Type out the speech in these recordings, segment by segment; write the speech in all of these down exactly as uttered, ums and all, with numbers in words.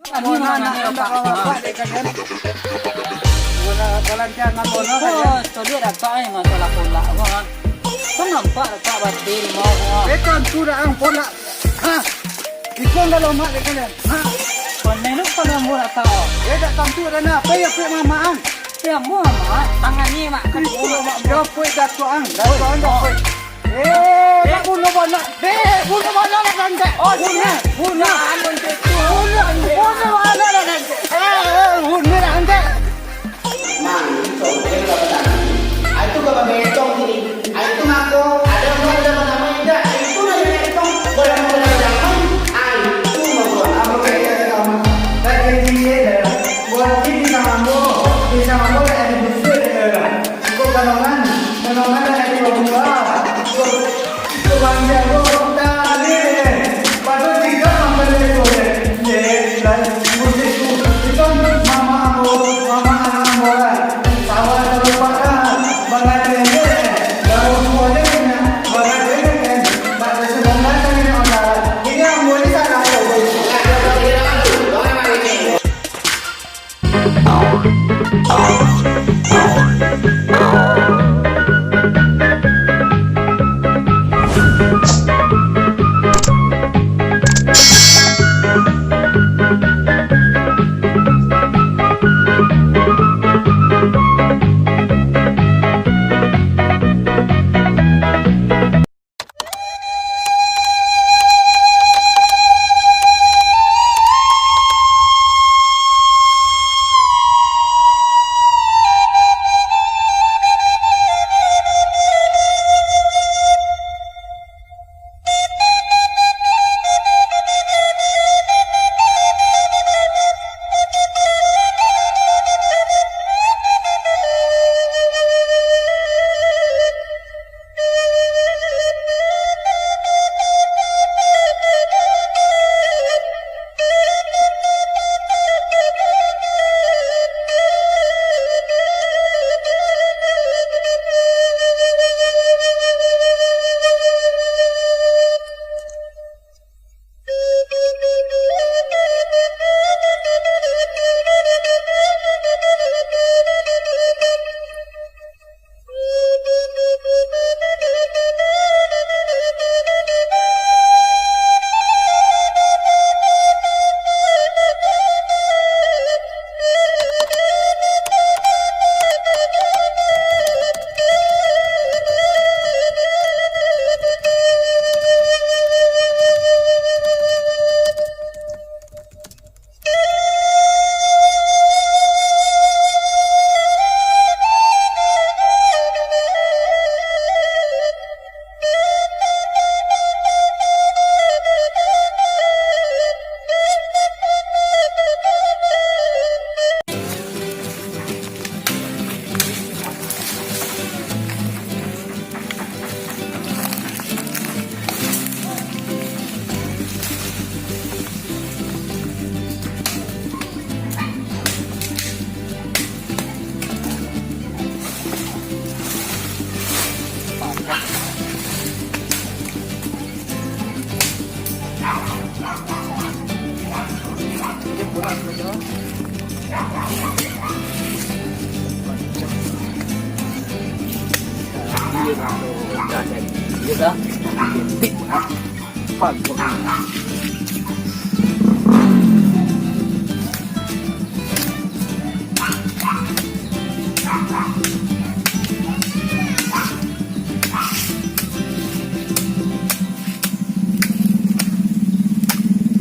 Kami mana ni, Pak? Balantian apa nak kalian? Oh, tadi ada tak, eh, masalah kolak ko, ha? Kan nampak ada tak batin mau ko, ha? Eh, tantu dah ang kolak. Ha? Iko enggak lomak dek kalian. Ha? Pandai lu kalau ambo nak tahu. Eh, dak tantu dah nak. Apa ya, Pek Mamaan? Ya, ambo Mamaan. Tangan ni, Mak. Iko lomak. Dah, Pek, Datuk ang. Datuk ang, dah, Pek. Eh, nak bunuh bana. Dek, bunuh bana lah, Dek. Oh, bunuh, bunuh. Bunuh, bunuh bana lah, Dek. Eh, eh, bunuh lah, Dek. Mang, itu, dia kalau petani. Ah, itu kalau betong sini. Ah, itu mako, ada yang mau udah pertama indak. Ah, itu lah yang betong. Kalau mau udah pertama, ah, itu mako. Apa kayak sama? Tak jadi ya, dah. Buat ini sama ambo. Ini sama ambo, tak ada busur, ya. Kok kanongan? Kanongan tak ada buah-buah. Kok, kok bangsa kok tak ada, eh. Patut tiga makan dari kau, eh. Ye, dan musik tu. Itu mama ambo, mama anak ambo lah. Sawah tarupak lah. Bangat dia, eh. Baru semua dia punya. Bangat dia, eh. Tak ada sebongkar kami nak masalah. Ini ambo ni salah, ya, boy.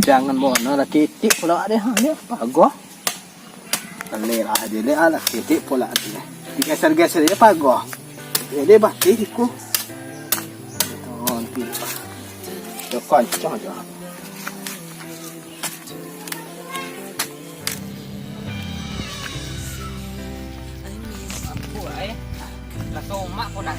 Jangan bono lah, titik pula deh, ha, ni pagoh. Leleh lah, dia leh lah, titik pula dia. Digeser-geser dia pagoh. Dia leh batih iko. Oh, nanti. Dia kancang aja. Apo, eh? Lah, tomak ko nak.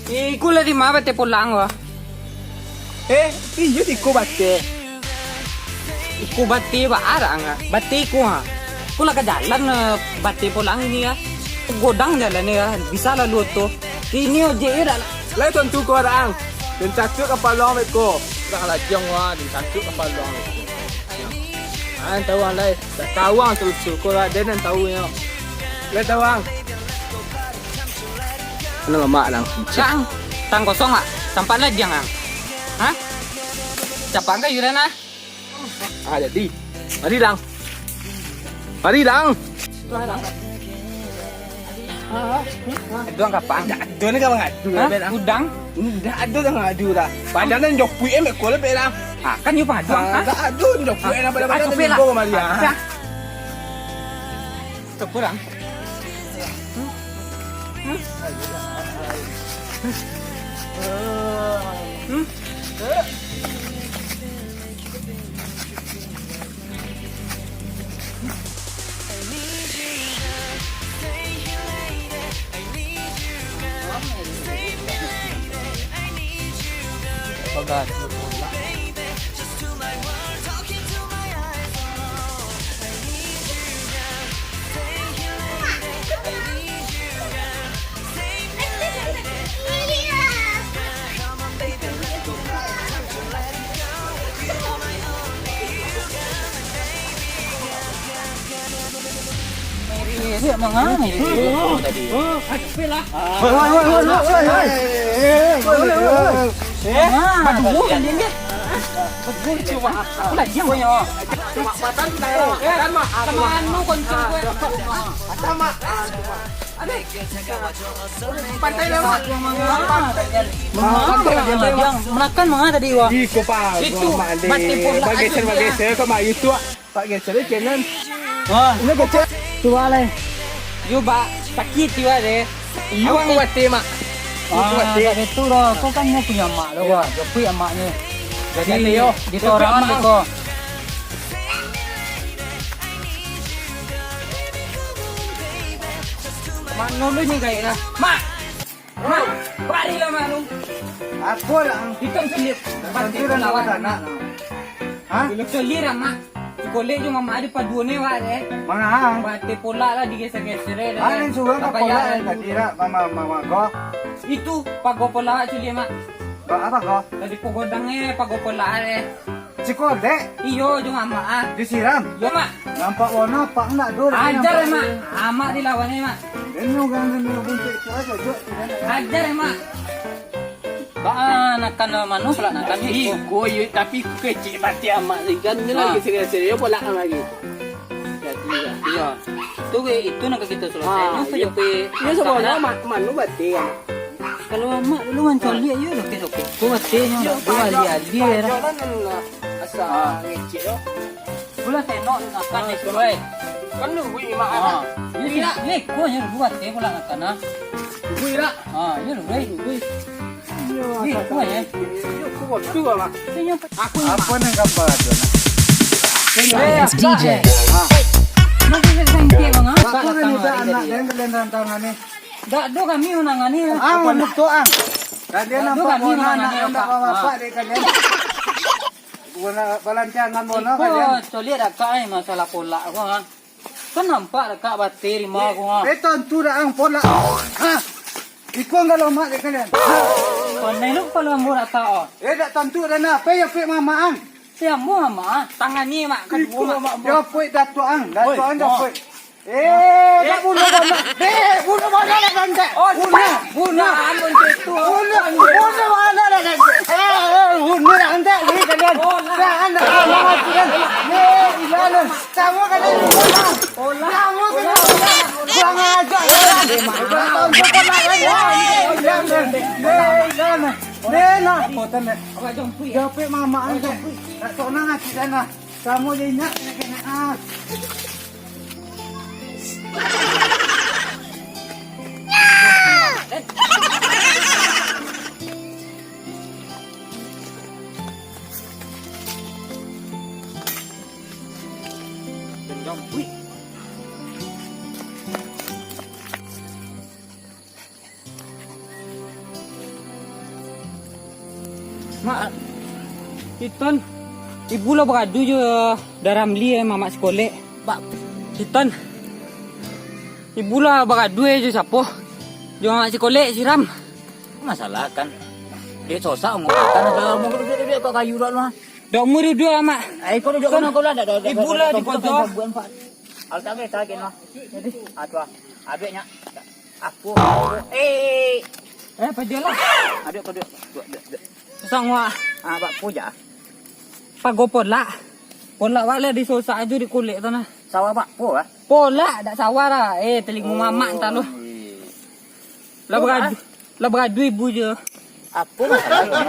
Eh, iko lah di ma bateh pulang, wah? Eh, iyo di iko bateh. Iko bateh ba arang, ah. Bateh iko, ha. Iko lah ka jalan, eh, bateh pulang ini, ya. Godang jalan, ya. Bisa lalu oto. Ini ojek, ya, dak lah. Lai tantu ko arang. Dan cacuk kapalo ang beko. Dak lah, jong, wah. Dan cacuk kapalo ang beko. Ah, tahu ang lai. Dak tahu ang solusi ko lah. Dia nan tahu, ya. Lai tahu ang. Mana mamak dang? Dang, tang kosong, ah. Sampat lah, jang, ang. Hah? Capang ka yuran, ah? Ah, jadi. Mari, dang. Mari, dang. Duang kapang. Dak ado ni ka mangadu. Hah? Udang? Dak ado ka mangadu dah. Padahal nan jopuik eh, mek ko lebek dah. Ah, kan yo paduang, ah? Dak ado jopuik eh, pada-pada. Ah, limbo kamari, ah. Dah. Dah. Manakan manga tadi, wah? Iko, Pak. Itu, bageser, bageser, kok mak itu, ah. Pak geser, eh, kanan. Wah. Ini geser. Tuah, lai. Yo, Pak. Sakik, tiwa, deh. Iyo, kuatir, Mak. Ah, tak itu, doh. Kau kan nyo punyo amak, doh, wah. Jopuik amaknyo. Jadi, ditorakan deh, kau. Mak, nuluh ni, kayak lah. Mak! Mak! Barilah, Mak, lu. Apo lah? Hitam sendiri. Pasti lah, Mak. Hah? Lu coli lah, Mak. Ikolek jo mamak ado paduo ni, Mak, deh. Manga? Bateh polak lah digeser-geser, eh, deh. Ah, ni suruah ka polak, eh, tadi lah, mama, mama ko. Itu, pago polak coli, Mak. Ba-, apo ko? Tadi pagodang, eh, pago polak, eh. Sikolek? Iyo, jo mamak, ah. Disiram? Iyo, Mak. Nampak warna apak ndak do? Ajar, Mak. Amak dilawan, eh, Mak. Ini urang sambil buntik tu aja, Jok. Ajar, eh, Mak. Baa, nakan mano pula nakan ni? Iko, yo, tapi iko kecek bateh amak ni kan. Ni lagi serius-serius, yo, pula lagi. Jadi, iyo. Tu, itu nak kita selesai. Ah, iyo. Iyo, sabananyo, mano bateh, amak? Kalau amak dulu mancoliak, iyo, dokek-dokek. Ko bateh nyo, dak ado ahli-ahli, yo. Asa ngecek, yo. Bulah tenok di nakan ni, Bro. Kan nunggu imak, ah. Ni, ni, ko nyo dulu bateh pula nakan, ah. Nunggu irak. Ah, iyo, Bro. Nunggu. Ni, ko, eh. Iyo, ko waktu, Bang. Aku ni, apo nan gambar tu, nak? It's D J. Ah. Masih sangkik, Bang, ah. Aku ni minta anak, dan kalian tantangan ni. Dak ado kami undangan ni. Ah, manutup, ah. Kalian nampak kami undangan ni, anak, nampak. Bapak dek kalian. Guna balancangan bola kalian. Iko coliak dakak, eh, masalah polak ko, ha. Kan nampak dakak bateh rimau ko, ha. Eh, tantu dak ang polak. Ha. Iko enggak lomak dek kalian. Ha. Pandai lu kepala ambo dakak, oh. Eh, dak tantu dak nak. Apo yo pik mamak ang? Si ambo mamak, ah. Tangan ni, Mak, kaduo, Mak. Yo pik datuak ang. Datuak ang yo pik. Eh, nak bunuh bana. Eh, bunuh bana lah, Gantek. Oh, bunuh, bunuh. Bunuh, bunuh bana lah, Gantek. Eh, eh, bunuh lah, Gantek. Ni kalian. Oh, nah. Jangan, jangan, jangan. Eh, gila lu. Sama kalian. Oh, nah. Sama kalian. Kurang ajar kalian. Kurang ajar kalian. Eh, gila lu. Eh, gila lu. Eh, nah. Apa tu, Nek? Awak jompuik. Jompuik mamak, Gantek. Tak senang hati dah, nah. Samo jo inyak, kena-kena, ah. Mak, Siton, ibu lah bagadu jo Daramli, eh, mamak si Kolek. Bak, Siton, ibu lah bagadu, eh, jo siapo? Jo mamak si Kolek, Siram. Masalah kan. Dia sosak ngomong kan, kalau mau duduk-duduk kok kayu dah lah. Dok umur duduk, Mak. Eh, kau duduk Siton, mana kau lah, dak, dak, dak, ibu dak, lah dak, di dak, pojok. Dak, dak, dak, dak. Al tak, tak, tak, tak. Jadi, ah, tu, ah. Abeknya. Aku. Eh. Eh, apa dia lah? Aduk, aduk. Duduk, duduk, duduk. Susah ngua. Ah, bak po ja. Pago polak. Polak wak lah disosak ajo di kulik tu nah. Sawah bak po lah. Polak, dak sawah lah. Eh, telingo mamak entah lu. Lah beradu, lah beradu ibu je. Apa masalah?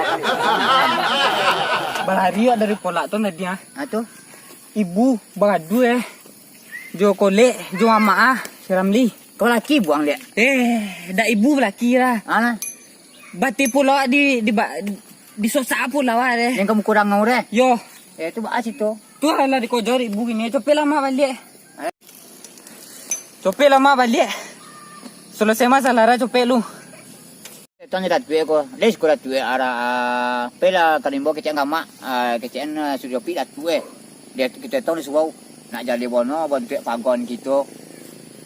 Balari wak dari polak tu tadi ah. Ah, tu. Ibu bagadu eh. Jo kolek, jo mamak ah, si Ramli. Kau laki buang liak. Eh, dak ibu balaki lah. Ana. Bati pulo di, di ba-, disosak pulo ah deh. Yang kamu kurang ngau deh. Yo. Eh, tu baa situ. Tu lah dikojor ibu gini. Copek lah mak baliak. Copek lah mak baliak. Selesai masalah dah copek lu. Tong datuak ko, les ko datuak arah, ah, pela kalimbau kecek gamak, ah, kecek an, ah, sudah pi datuak eh. Dia kita tong di suau, nak jali bono bantuak pagon kito.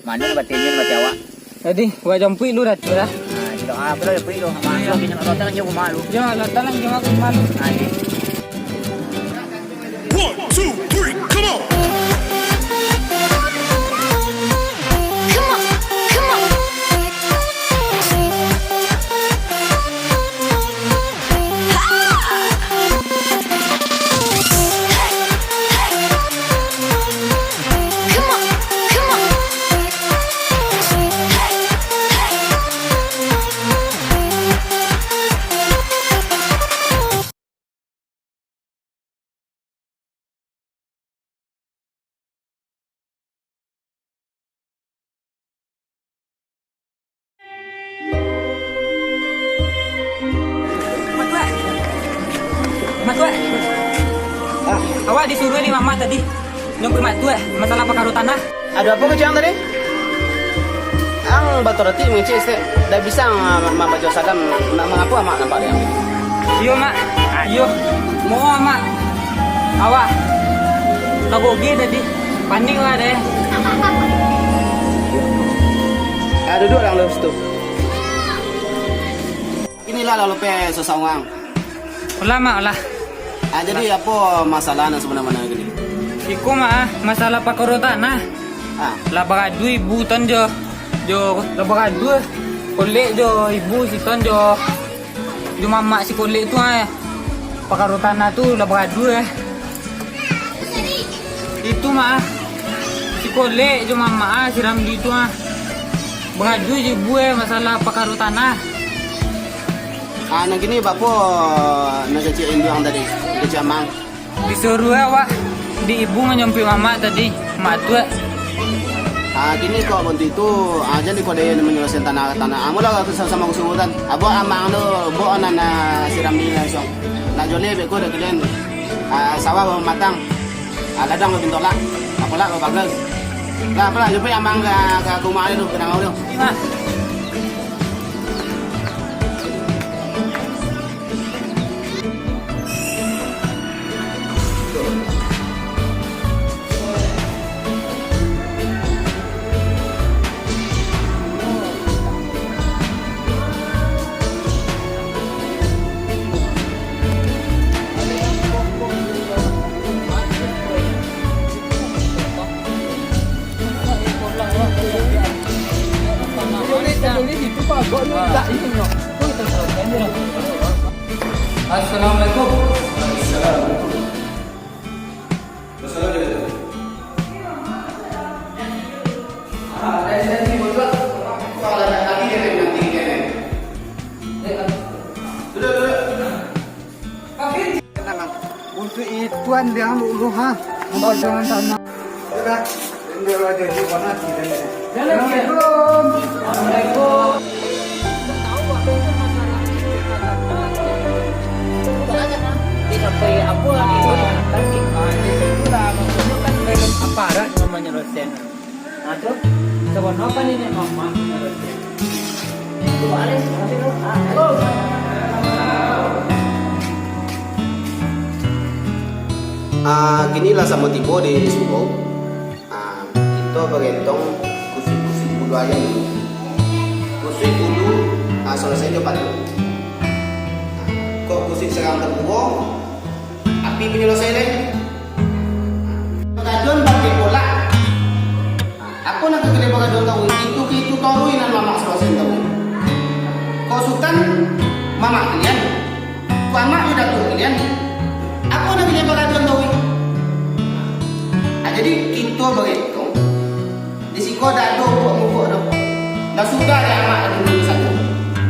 Mano batinyo mati awak. Jadi, buat jampuik lu datuak lah. Ah, tidak apa lah jampuik lu. Masuk di nak datang aja rumah lu. Ya, datang aja rumah lu. Ah, iya. One, two, three, come on! Come on, come on. Mak Tuak. Mak Tuak. Ah. Awak disuruah ni Mama tadi. Nyo ka Mak Tuak, masalah pakaro tanah. Ado apo kecek ang tadi? Ang batorati mangecek, Stek. Dak bisa ang ma-, mambaco salam. Ma-, mangapa amak nampak dek ang? Iyo, Mak. Iyo. Moho, Mak. Awak taboge tadi. Panik wak deh. Ah, duduak ang dulu situ. Inilah lalu pe sasaungang. Olah, Mak, olah. Ah, jadi apo masalah nan sabana-bana kini? Iko, Mak, ah, masalah pakaro tanah. Ah. Lah bagadu ibu tan jo, jo lah bagadu, eh. Kolek jo ibu si tan jo, jo mamak si kolek tu, eh. Pakaro tanah tu lah bagadu, eh. Itu mah, ah. Si Kolek jo mamak, ah, si Ramli tu, ah. Bangadu jo ibu, eh, masalah pakaro tanah. Ah, nan kini bapo nan kecek induang tadi? Kecek amang. Disuruah awak di ibu manyampik mamak tadi, mak tu, eh. Ah, kini kok bantu itu, ah, jan dikode manyelesaikan tanah, tanah. Amulah sama-sama kusurutan. Abo amang tu, bo nan, ah, si Ramli langsung. Nak joleh beko dah kalian. Ah, sawah bamatang. Ah, ladang bapintolak. Apolah bapagal. Lah, apolah, jumpa amang ka, ka, ka rumah dia tu, ka dangau tu. Terima. Assalamualaikum. Untuk ituan dia lu, lu, ha. Mau jangan tanya. Udah. Assalamualaikum. Waalaikumsalam. Sampai apa ni? Aparat namanya dosen. Nah, tu. Sebab apa ni, Nek Mama? Itu balik, masih tu. Ah, oh. Ah, kini lah samo tibo di surau. Ah, kito bagentong kusuik-kusuik bulu ayam dulu. Kusuik bulu, ah, salasai jo patuik. Kok kusuik sarang tabuo, api punyo salasai lai. Pagaduahan bakeh polak. Apo nan ka kalian pagaduahan tadi? Itu-itu tadi nan mamak salasai tadi. Kok Sutan mamak kalian? Kok amak jo datuak kalian? Apo nan kalian pagaduahan tadi? Ah, jadi kito bagentong. Di siko dak ado mukok-mukok doh. Lah sudah dek amak dulu satu.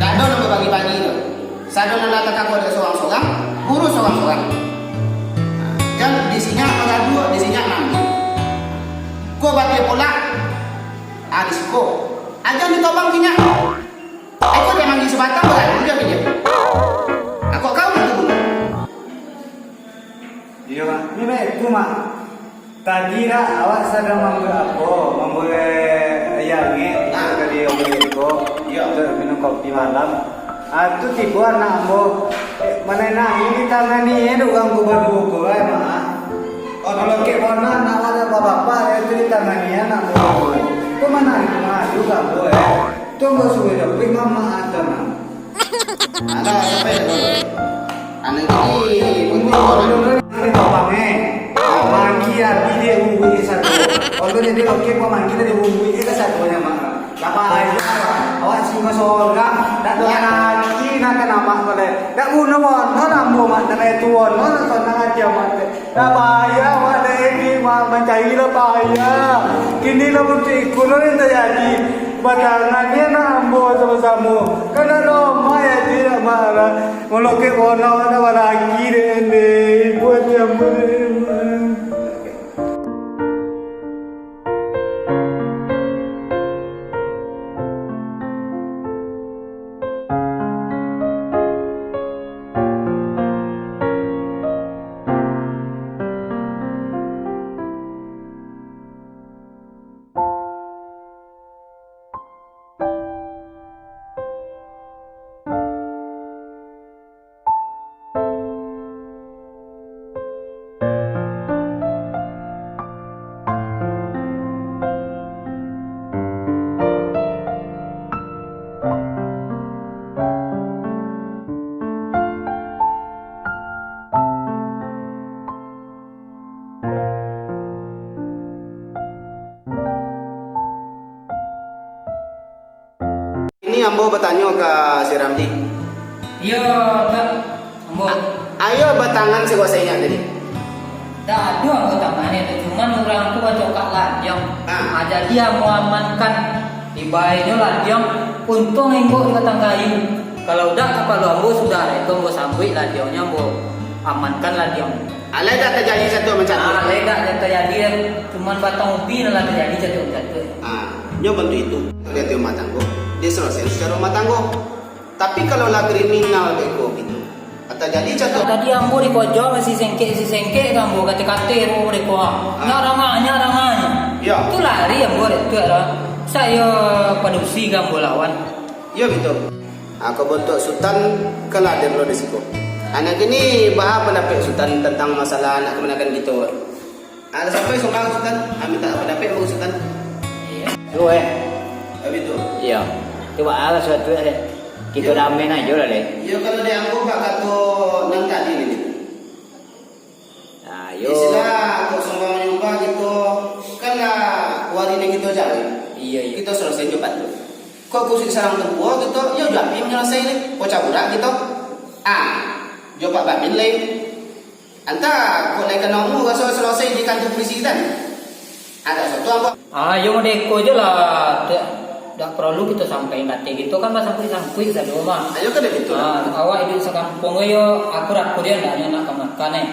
Dak ado nan babagi-bagi doh. Sado nan lah takako dek sorang-sorang, urus sorang-sorang. Jan di sinyak bagaduah, di sinyak mandi. Ko bakeh polak, ah, di siko. Ajan ditobang sinyak. Ai ko dek mandi sabatang, bagaduah jo dia. Ah, kok kau itu bunuh? Iyo, Mak. Ni baik, Mak. Tadi dak awak sadang mambuek apo? Mambuek aia angek, ah, tadi awak ko, iyo, untuak minum kopi malam. Ah, tu tibo anak ambo. Eh, mano enak, ini ditangani, eh, dek urang ko baduo ko, eh, Mak. Oh, kalau kek bonan, anak awak dak bapak, eh, tu ditangani anak ambo. Ko mano itu, Mak, tu ambo, eh. Tu ambo suruah dak, wih, Mak, Mak, ah, tanang. Alah, sampai dah. Anak ini, ini, ini, Manggi abih dek bumbui ke satu. Kalau jadi laki, kau manggi dari bumbui ke satu nya, Mak. Lah bahaya, awak singo sorang, dak ado laki, nak ka namak ko lai. Dak guno bono lambo, Mak, nak tuo, nak sonang ati amat. Lah bahaya, Mak, dak edik, Mak, mancari lah bahaya. Kini lah butuh ikun lah yang tajadi. Batangan ni anak ambo samo-samo. Kan ado Mak, ya, Mak, lah. Moloke kono ado balaki dek ende, ibu ati ambo dek. Ini ambo batanyo ka si Ramli. Iyo, Tok. Ambo. A-, ayo batangan siko sainyak tadi. Dak ado ambo tangan tu, cuman urang tu bacokak ladiang. Ah. Ah, jadi ambo amankan. Ibaratnyo ladiang, untuang inggok di batang kayu. Kalau dak, kapalo ambo sudah, itu ambo sambuik ladiangnyo, ambo amankan ladiang. Alai dak tajadi satu macam tu. Ah, alai dak tajadi, cuman batang ubi nan lah tajadi satu macam tu. Ah, nyo bantu itu. Lihat di rumah tanggo, dia selesai secara rumah tanggo. Tapi kalau lah kriminal beko gitu, atau jadi contoh. Tadi ambo dikojo masih sengkek, masih sengkek ka ambo, kate-kate ambo deko. Ah. Nyak rangah, nyak rangah. Ya. Tu lari ambo dek tu lah. Sayo padusi ka ambo lawan. Yo gitu. Ah, kok bantuak Sutan, kan lah ado lo di siko. Anak kini, baa pandapek Sutan tantang masalah anak kamanakan kito? Alah, sampai sumbang Sutan, ah, minta pandapek baru Sutan. Iyo. Tu, eh. Tapi tu. Iyo. Tu baa suatu, eh. Kito damain ajo lah, deh. Iyo, kalau dianggap kato nan tadi ni. Nah, yo. Istilah kok sumbang manyumbang kito, kan lah wari ni kito jalani. Iyo, iyo. Kito selesai jo patuik. Kok kusuik sarang tabuo kito, yo jo api manyalasai ni. Kok caburak kito. Ah, jo Pak Babin lai. Antah, kok lai ka namu raso selesai di kantua polisi tadi. Ado suatu ambo. Ah, yo modeko je lah. Dak, dak paralu kito sampaian kate kito kan basangkuik-sangkuik sado mah. Ayo kan dek itu. Ah, awak iduik sakampuang yo akur-akur je, ndak nyo nak ka makan, eh.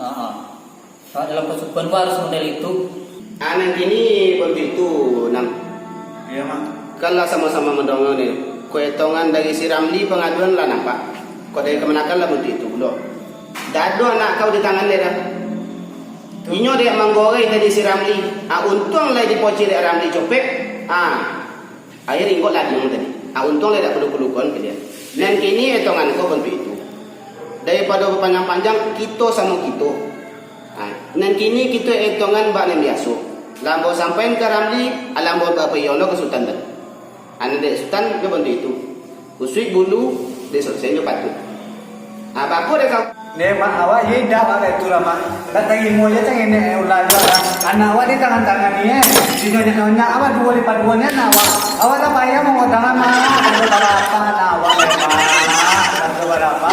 Ha, ha. Awak dalam pasukan ko harus model itu. Ah, nan kini bantu itu, Nam. Iyo, Mak. Kan lah samo-samo mandongo ni. Kok etongan dari si Ramli pangaduan lah nampak. Kok dari kamanakan lah bantu itu pulo. Dak ado anak kau di tangan dek dah. Inyo dek manggorai tadi si Ramli. Ah, untuang lai dipocik dek Ramli copek. Ah, aia ringkot ladiang tadi. Ah, untuang lai dak puluh-puluh kon kalian. Nan kini etongan ko bantuak itu. Daripado bapanjang-panjang, kito samo kito. Ah, Nan kini kito etongan bak nan biaso. Lah ambo sampaian ka Ramli, alah ambo bapaiyo lo ka Sutan tadi. Anak dek Sutan, nyo bantu itu. Kusuik bulu, dek salasai nyo patuik. Ah, bako dek kau? Dek, Mak, awak yo indak, Mak, kaitu lah, Mak. Dak tarimo je cak ngene, eh, ulah juo lah. Anak awak di tangan-tangan ni, eh. Dinonyak-nonyak awak duo lipat duo ni anak awak. Awak lah payah mangodang, Mak. Dak ado barapa anak awak, Mak. Dak ado barapa.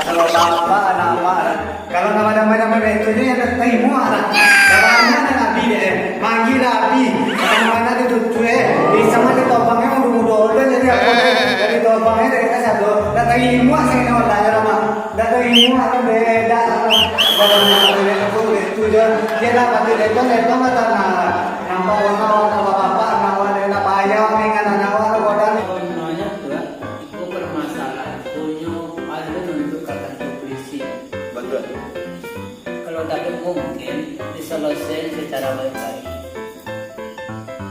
Dak ado barapa anak awak. Kalau nan badamai-damai baitu nyo, indak tarimo lah. Dah banyak nan abih dek, eh. Manggih lah abih. Mano-mano ditutuik, eh. Pisang lah ditobang, eh, mudo-mudo tu jadi apo, eh. Dah ditobang, eh, dari kasado. Indak tarimo sangaik nyo lah, yo lah, Mak. Indak tarimo, Mak, beda lah. Kalau nak beda tu, itu je. Dia lah pati detong, detong lah tanah lah. Nampak warna, warna bapak, nampak warna nak payah, dengan anak awak, godang. Sebenarnya tu lah, itu permasalahan tu nyo, ada untuk kata polisi. Betul. Kalau dak ado mungkin diselesaikan secara baik-baik.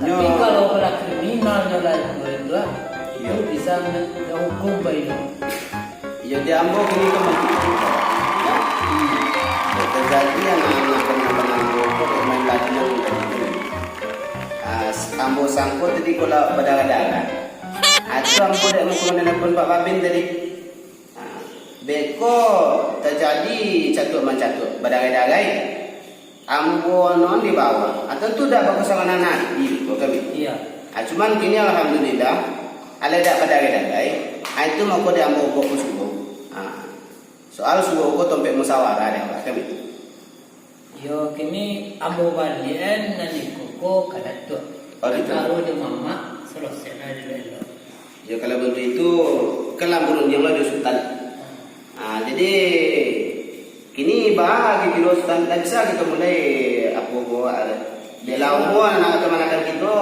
Tapi kalau kalau kriminal nyo lah itu, itu bisa hukum baik. Iyo, di ambo kini tu mungkin. Ya. Terjadi yang anak pernah mengambil pokok main lagi yang tadi tu. Ah, ambo sangko tadi kalau berdarah-darah. Atau ambo dek mengkonon pun Pak Babin tadi. Ha, beko tajadi catuak-mancatuak, badarai-darai. Ambo non di bawah, ha, tantu dak bakosongan anak di ko kami. Iya. Ha, cuman kini alhamdulillah, alah dak badarai-darai. Ha, itu mako di ambo ubok ko suruh. Ha, soal suruh ko tompek musyawarah dek kami. Yo, kini ambo baliakan nan iko ko ka Datuak. Oh, gitu. Antaro jo Mamak, salasaian lah dulu elok. Yo, kalau bantuak itu, kan lah barundiang lah jo Sutan. Ah, jadi, kini baa gitu lo Sutan, ndak bisa kito mulai apo ko, ah, dek lah umua anak kamanakan kito.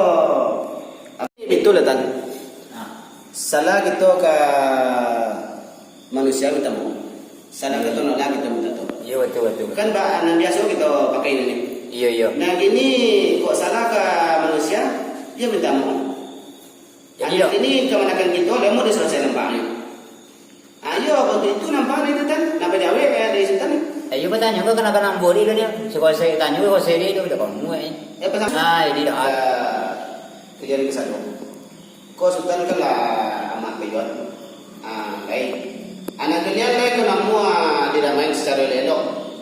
Tapi betul lah, Tan. Ah. Salah kito ka manusia minta maaf. Salah ka Tuhan Allah, kito minta tobat. Iyo, betul, betul, betul. Kan ba-, nan biaso kito pakai ini. Iyo, iyo. Nah, kini kok salah ka manusia, dia minta maaf. Jadi, nah, kini kamanakan kito, lemo disalasaian nampaknyo. Ah, iyo, waktu itu nampaknyo itu, Tan. Napa jawek, eh, dari Sutan? Eh, iyo, batanyo ko kanai-kanai ambo di dunia. Sikuasai tanyo, kuasai di dunia, dak kamu, eh. Eh, pesan. Ah, jadi dak. Ah, kejadian ke satu. Ko Sutan kan lah amak payuan. Ah, baik. Anak kalian lai ka namuah didamaian sacaro elok-elok.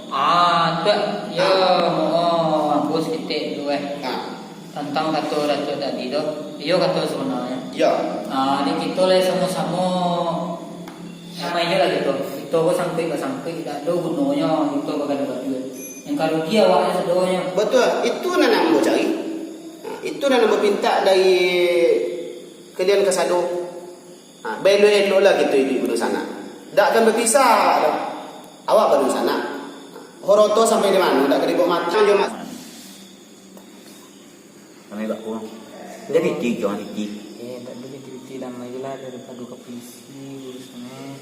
Ah, tu, yo, ah. Oh, bagus kitek tu, eh. Ah. Tantang kato Datuak tadi tu, iyo kato sabananyo. Yo. Ah, di kito lai samo-samo Damai je lah kito. Kito ko sangkuik basangkuik, dak ado gunonyo kito bagado-gado. Yang ka rugi awaknyo sadonyo. Batua, itu nan ambo cari. Ha, itu nan ambo pintak dari kalian kasado. Ha, baelok-eloklah kito iduik badunsanak. Dak akan bapisah doh. Awak badunsanak. Horoto sampai di mano, dak ka dibaok mati jo ma-, Ramai bak kurang. Jadi piti, jangan piti. Eh, tak boleh piti-piti damai je lah daripada ka polisi urusan, eh.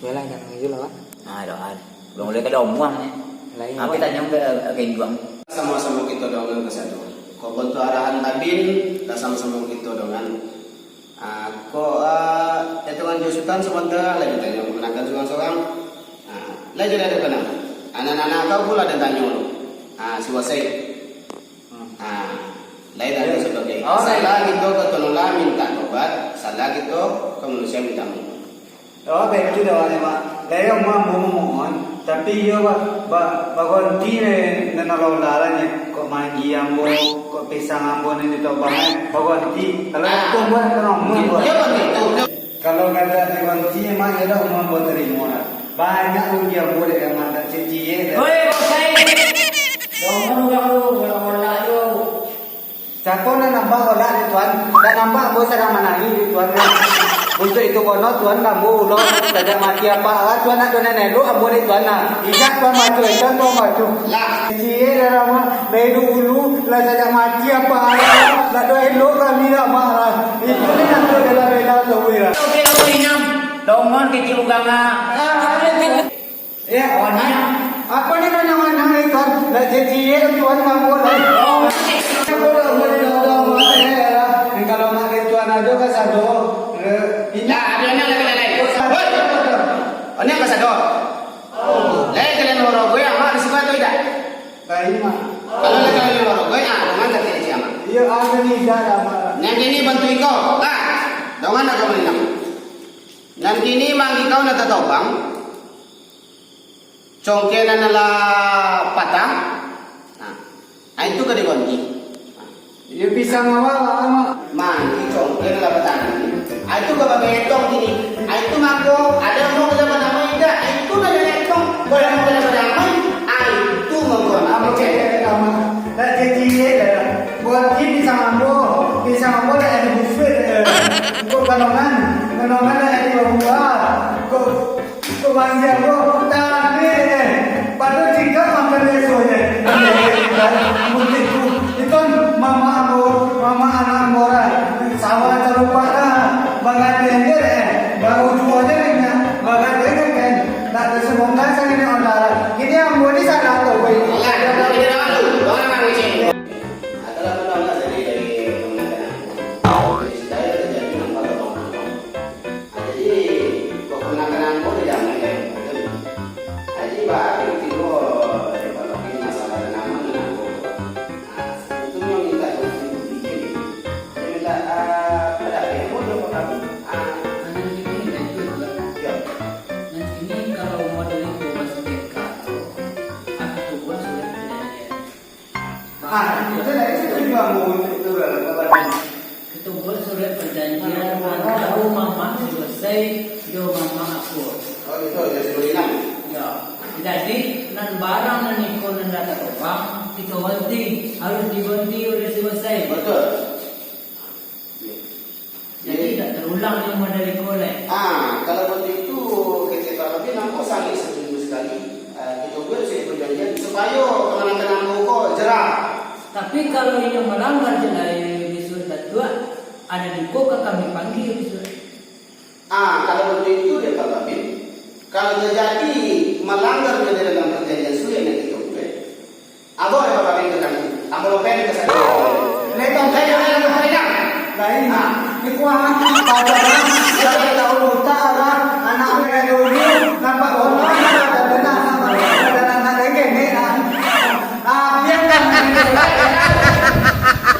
Yalah, damai je lah, Pak. Ah, dah, ah. Belum boleh kalau omuang ni. Lain, apa Pak. Tanya ke, ke induang? Sama-sama kita doakan ke satu. Kau bantu arahan tabin, dah sama-sama kita doakan. Ah, ko, ah, etongan jo Sutan sabanta, lah ditanyo kamanakan surang-surang. Ah, lah jo lah ditanyo. Anak-anak kau pun lah ditanyo. Ah, si Wasai. Hmm. Ah, lain ado sabagai. Oh, salah kito ka Tuhan Allah minta tobat, salah kito ka manusia minta maaf. Oh, betul dah, Mak. Lain ambo mamohon. Tapi iyo ba-, ba-, bagonti ne, nan nolong lah ni. Kok mangi ambo, kok pisang ambo ni ditobang, eh. Bagonti. Kalau itu ambo nak kena omong, ambo. Iyo, bagonti. Kalau kada digonti, mak, iyo dah, ambo tarimo lah. Banyak rugi ambo dek, mak, dak ciek-ciek dek. Oi, bosai. Bangun urang tu, bola-bola tu. Siapo nan nampak olak di Tuan? Dak nampak ambo sadang manangih di Tuan. Untuak itu kono Tuan ambo ulo sajak mati apak lah. Tuan nak donen elok ambo di Tuan nah. Ijak Tuan maju, Tuan, Tuan maju. Lah. Ciek dah ramah, dari dulu lah sajak mati apak lah. Nak do elok kami lah, Mak, lah. Itu ni nak do bela-bela tu, weh, lah. Oke, oke, inam. Dongon kecil uganga. Ah, Ya, anak. Apa ni nanya-nanya ni, Tuan? Nak ciek-ciek Tuan mampu lah. Kalau nak dari Tuan aja kan sado. Indak, ada anak lagi lain. Woi! Anak kan sado. Lai kalian orang gue, amak di sini atau tidak? Kau, nah, dongan nak kau malinang. Nan kini manggikau nan tatobang, congke nan lah patah. Nah, ah, itu ka diganti. Nah. Iyo, pisang awak lah, Mak. Manggi congke nan lah patah. Ah, itu ka babetong kini. Ah, itu mako, ada mau ka damai-damai indak? Ah, itu nan jadi etong. Kalau mau ka damai-damai, ah, itu mako. Apa cek, Mak? Dah jadi, dah. Buat ni pisang ambo, pisang ambo dah jadi busuik, eh. Kok kanongan, kanongan dah jadi babuah. Kok Kok manjang ko, tapi, eh, pado tiga makan biaso je. Mungkin tu, itu mama ambo, mama anak ambo lah. Sawah talupak lah, bagadai je, eh, baru juo je minyak, bagadai kan, kan. Tak ada semoga saya ni orang lah. Kini ambo ni salah tu, boy. Alah, dah, dah, dah, dah, dah, dah, dah, dah, dah. Adalah benar lah dari, dari pemerintahan. Dari saya terjadi nampak lubang-lubang. Jadi, kok pernah kenal pun tidak main. Jadi, baru tiba, eh, kalau ini masalah tanaman, kenapa? Nah, sebetulnya minta izin. Dia minta, ah, pada apa yang boleh, apa kamu? Ah. Anak ini minta itu juga. Ya. Nah, ini kalau model itu masih dekat, aku buat surat perjanjian. Ah, itu lah, itu tujuan mau untuk itu lah, apa namanya? Itu buat surat perjanjian antara mamak Selesai jo mamak aku. Oh, gitu, jadi sebelum ini. Ya. Jadi, nan barang nan iko nan dah tatobang, kito ganti, harus diganti oleh Selesai. Betul. Jadi, tak terulang yang model iko lai. Ah, kalau begitu, kecek Pak Robin, ambo sangat setuju sekali. Ah, kito buat surat perjanjian supayo kamanakan ambo ko jerah. Tapi, kalau inyo malanggar je lai, bisuak Datuak, ado juo ka kami panggia bisuak. Ah, kalau begitu, dek Pak Robin, kalau terjadi malanggar di dalam perjanjian surat yang kito buat, Abah dah babari ka kami. Ambo lopeh ka sakik. Lai tongkai, lai tongkai, lai. Lain. Ha. Di kuangan, pada lah. Siapa tahu buta lah. Anak muda dulu, nampak bola, ada benar, nampak bola, ada anak lengket, ni, ah. Ah, biarkan.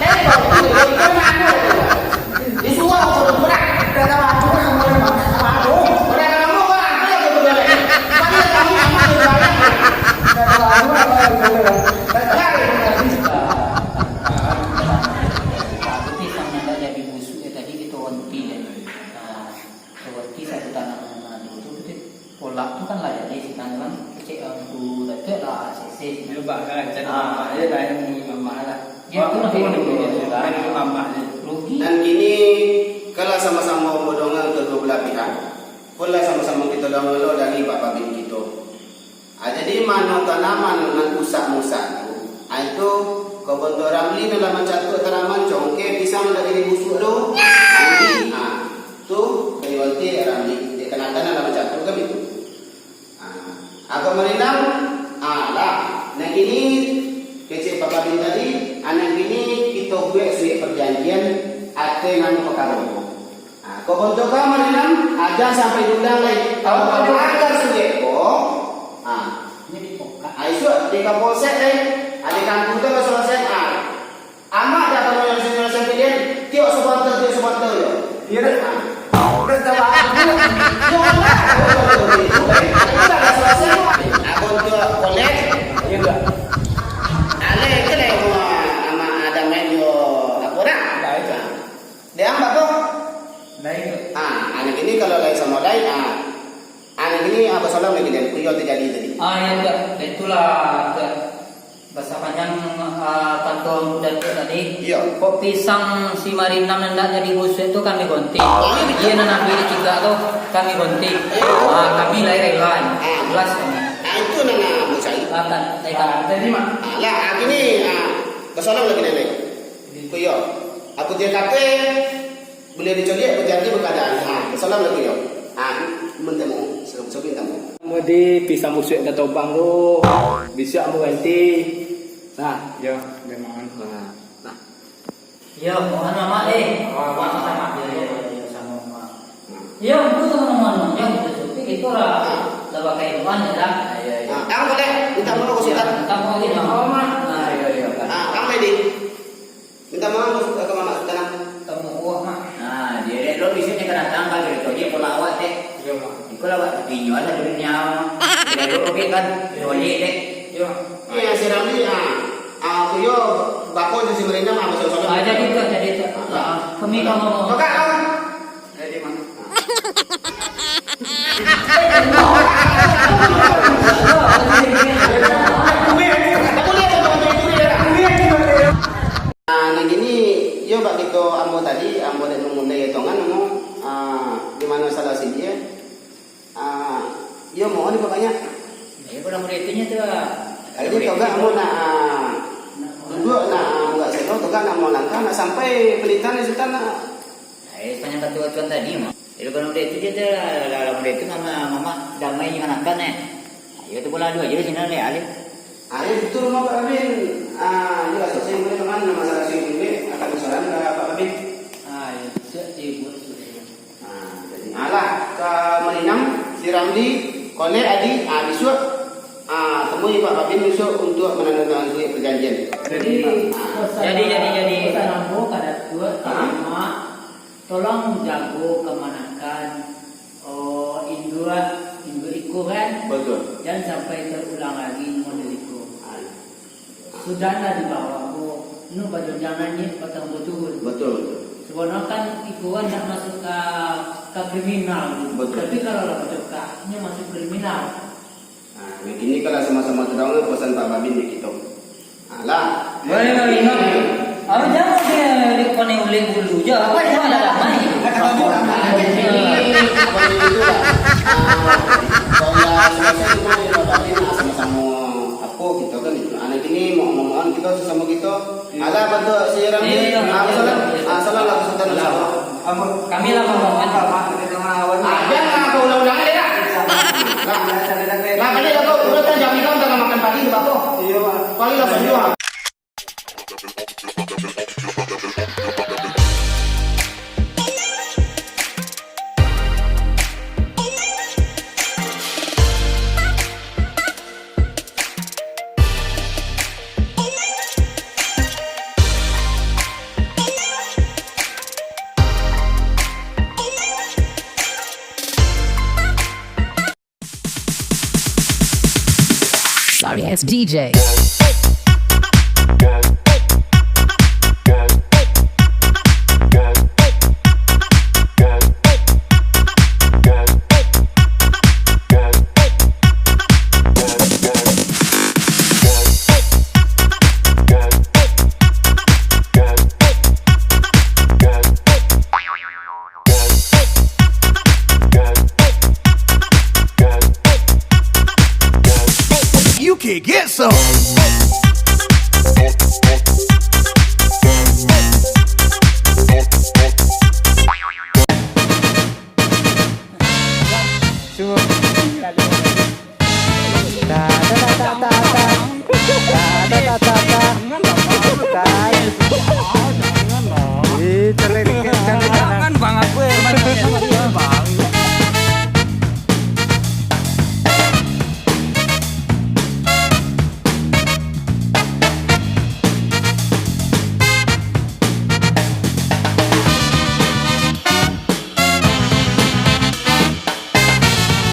Lai tongkai, lai tongkai, lai. Disuruah aku tu, berat. Dah tahu aku nak mulai, Mak. Tahu aku. Berat dalam rumah, apa yang aku boleh? Mana kamu, kamu boleh. Dah tahu aku nak mulai, Mak. Dah tahu aku nak mulai. Tapi sama nak jadi busuk ya tadi kita onti ya. Nah, kita onti satu tanaman mana tu, tu kita Kolak tu kan lah jadi si tanaman kecil, eh, tu dapek lah sese. Dia bakal jadi Ah. Mamak je lah, yang mungkin mamak lah. Dia tu nak jadi mamak je. Rugi. Dan kini, kalau sama-sama badoa kedua belah pihak, pun lah sama-sama kita doa lo dari Bapak Bin kita. Ah, jadi mano tanaman nan usak musak tu, ah, itu kebun tu Ramli nan lah mancatuak tanaman congke pisang dari busuk tu. Jadi, ah, tu, dari Walti Ramli, dia kenakan nan lah mancatuak kan itu. Ah, agak marindang, ah, lah. Nah, kini kecek Papa Bin tadi, anak kini kita buat surat perjanjian atau nama perkara. Ah, kau bontok kau marindang, ah, jangan sampai diulang lai. Kalau kau melanggar surat ko, ah, ini dipokak. Ah, isuak di Kapolsek lai, ah, di kantor tu lah selesai, ah. Amak dah kalau yang sini rasa pilihan, tiok sebantar, tiok sebantar je. Iya, dah. Dah salah aku. Yo, lah. Itu dah selesai. Abang tu kolek. Iya, dah. Alai ke lah, Amak ada main yo, apa dah? Dah, itu. Dia ambak tu. Dah, itu. Ah, anak ini kalau lain sama lain, ah. Anak ini apa salah lagi dan kuyo terjadi tadi. Ah, iya, dah. Itulah, dah. Basa panjang, ah, kantor Datuak tadi. Iya. Kok pisang si Marindang nan ndak jadi busuk tu kami gonti. Oh, iya. Iya, nan ambil cigak tu kami gonti. Iya. Ah, kami lai rela. Ah. Ikhlas kami. Ah, itu nan, ah, mau cari. Ah, kan, ah, kan. Jadi, Mak. Ah, lah, ah, gini, ah, basalam lagi nenek. Iya. Kuyo. Aku dia kata, Buliah dicaliak, bajanji bakadaan. Ha, basalam lagi yo. Ha, minta maaf. Salam, salam minta maaf. Mudi pisang busuk dah tobang tu. Bisuak ambo ganti. Nah, yo, memang. Nah. Nah. Yo, mohon maaf, eh. Oh, maaf. Maaf, maaf. Yo, yo, yo, yo, samo maaf. Nah. Yo, itu teman-teman, yo, kita cuti gitu lah. Lah pakai doan ya, dah. Yo, yo. Nah, ang boleh minta maaf ke Sultan? Minta maaf, yo. Oh, maaf. Nah, yo, yo. Nah, ang ready. Minta maaf ka Mamak Sultan. Tamu kuah, Mak. Iyo, Mak. Iko lah, Mak. Tapi inyo lah dunia, Mak. Tidak dulu, oke, kan? Iyo. Boleh, dek. Iyo, Mak. Eh, si Ramli, ah. Ah, aku yo, bako jo si Marina, ah, basolo-solo. Ah, jadi tu, jadi tu. Ah. Ah, kami kamu. Tokak, ah. Jadi, Mak. Ah, nan kini, yo, bak kito ambo tadi, ambo dek mangundai etongan, ambo, ah, di mano salah sidi, eh. Ah, iyo, mohon dipabanyak. Iyo, kurang murid tu nyo tu, ah. Jadi, togak ambo nak, ah, duduak nak, ah, buka seno, togak nak malangkah, nak sampai pelitahan di Sutan, nak. Ai, sapanjang kata tuan tadi, mah. Jadi, kalau murid tu je tu, lah, lah, lah, murid tu mama, mama damai jo kamanakan, eh. Iyo, tu bola dua je di sini, leh, alih. Ah, iyo, betul, rumah Pak Babin. Ah, iyo, lah, selesai mulai, teman. Nama salah si Ibu, akan disaran ka Pak Babin. Ah, iyo, siap, Ibu, sudah. Ah, jadi, alah, ka Marinam, si Ramli, Kolek, Adi, ah, bisuak, ah, temui Pak Babin bisuak untuk menandatangani perjanjian. Jadi, ah, pesan, jadi, jadi, jadi. Pesan ambo ka Datuak, ah? Ka Mak, tolong jago kamanakan, oh, induak, induak iko kan. Betul. Jangan sampai terulang lagi model iko. Ah. Sudahlah di bawah ko, nu bajonjang naiak, batang baturun. Betul, betul. Sabananyo kan iko kan nak masuk ka, ka kriminal. Betul. Tapi kalau lah bacokak, nyo masuk kriminal. Nah, kini kalau samo-samo tadangar pesan Pak Babin di kito. Alah. Boleh, boleh, boleh. Awak jangan dia, dia pandai ulek bulu je. Apa yang ada damai? Kata babu. Apa yang itu, Pak? Ah, kalau lah selesai semua, dia Pak Babin, ah, samo-samo apo kito kan itu. Anak ini mau mohon kito sesamo kito. Alah, bantu si Ramli. Iya, iya. Ah, salam. Ah, salam lah, Sultan. Salam. Kami lah mohon. Ah, jangan lah, kau ulang-ulang aja dah. Lah, lah, tadi aku udah kan jam lima udah makan pagi tu, Pak. Iya, Pak. Pagi lah, Pak. Sorry ass D J. You can get some. Cubo.